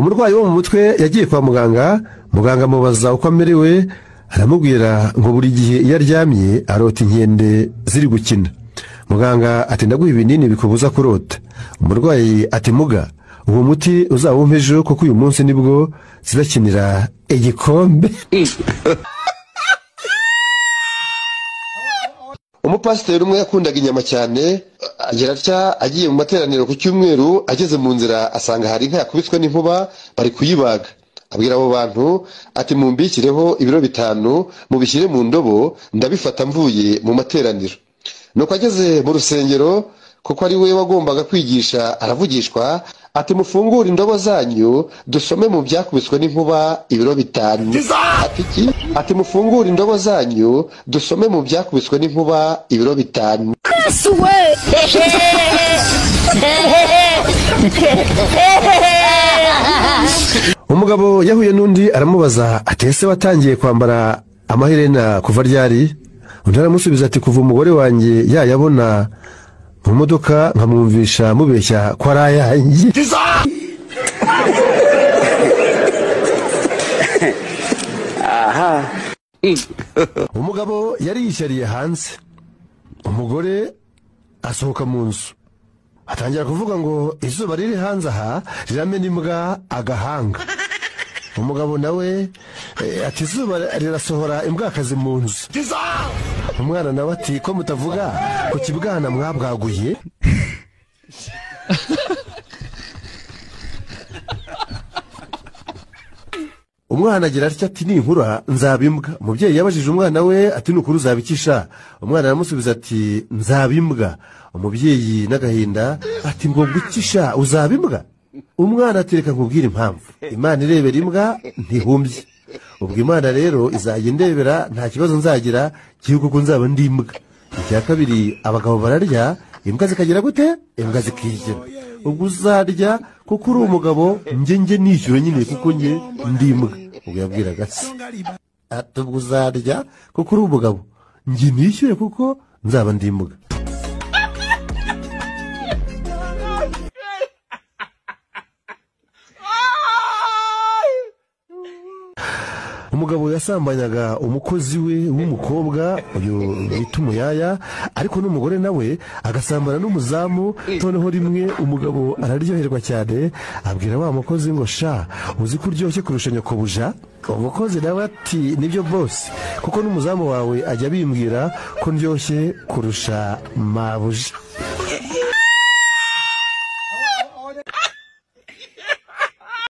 Umurwayi wo mu mutwe yagiye kwa muganga, muganga amubaza uko amerewe, aramubwira ngo buri gihe iyo aryamye arota inkende ziri gukina. Muganga ati ndaguha ibinini bikubuza kurota. Umurwayi ati muga, uwo muti uzawumpe ejo kuko uyu munsi nibwo zizakinira igikombe. Umupasiteri umwe yakundaga inyama cyane, agira atya agiye mu materaniro ku cyumweru, ageze mu nzira asanga hari inka yakubiswe n'inkuba bari kuyibaga. Abwira abo bantu ati mumbikireho ibiro 5 mubishyire mu ndobo ndabifata mvuye mu materaniro. Nuko ageze mu rusengero kuko ari we wagombaga kwigisha aravugishwa ati mufungure indobo zanyu dusome mu byakubiswe n'inkuba ibiro 5. Ati iki? Ati mufungure indobo zanyu dusome mu byakubiswe n'inkuba ibiro 5. Umugabo yahuye n'undi aramubaza ati ese watangiye kwambara amaherena kuva ryari? Undi aramusubiza ati kuva umugore wanjye yayabona mu modoka nkamwumvisha mubeshya ko ari ayanjye. Umugabo yari yishyariye hanze, umugore asohoka mu nzu atangira kuvuga ngo izuba riri hanze aha riramena imbwa agahanga. Umugabo nawe ati izuba rirasohora imbwakazi mu nzu. Umwana nawe ati ko mutavuga ku kibwana mwabwaguye. Umwana agira atya ati ninkura nzaba imbwa. Umubyeyi yabajije umwana we ati nukuri uzabikisha? Umwana aramusubiza ati nzaba imbwa. Umubyeyi n'agahinda ati ngo gukisha uzaba imbwa? Umwana atereka nkubwira impamvu. Imana irebera imbwa ntihumbye. Ubwo Imana rero izajya indebera nta kibazo nzagira cy'uko kuko nzaba ndi imbwa. Icya kabiri, abagabo bararya imbwa zikagira gute? Imbwa zikishyura. Ubwo uzarya kuko uri umugabo, njye nishyura nyine kuko njye ndi imbwa. Ubwo yabwiraga se ati ubwo uzarya kuko uri umugabo, njye nishyure kuko nzaba ndi imbwa. Umugabo yasambanyaga umukozi we w'umukobwa uyu bita umuyaya, ariko n'umugore nawe agasambana n'umuzamu. Noneho rimwe umugabo araryoherwa cyane abwira wa mukozi ngo sha uzi ko uryoshye kurusha nyokobuja? Umukozi nawe ati nibyo boss, kuko n'umuzamu wawe ajya bimbwira ko ndyoshye kurusha mabuja.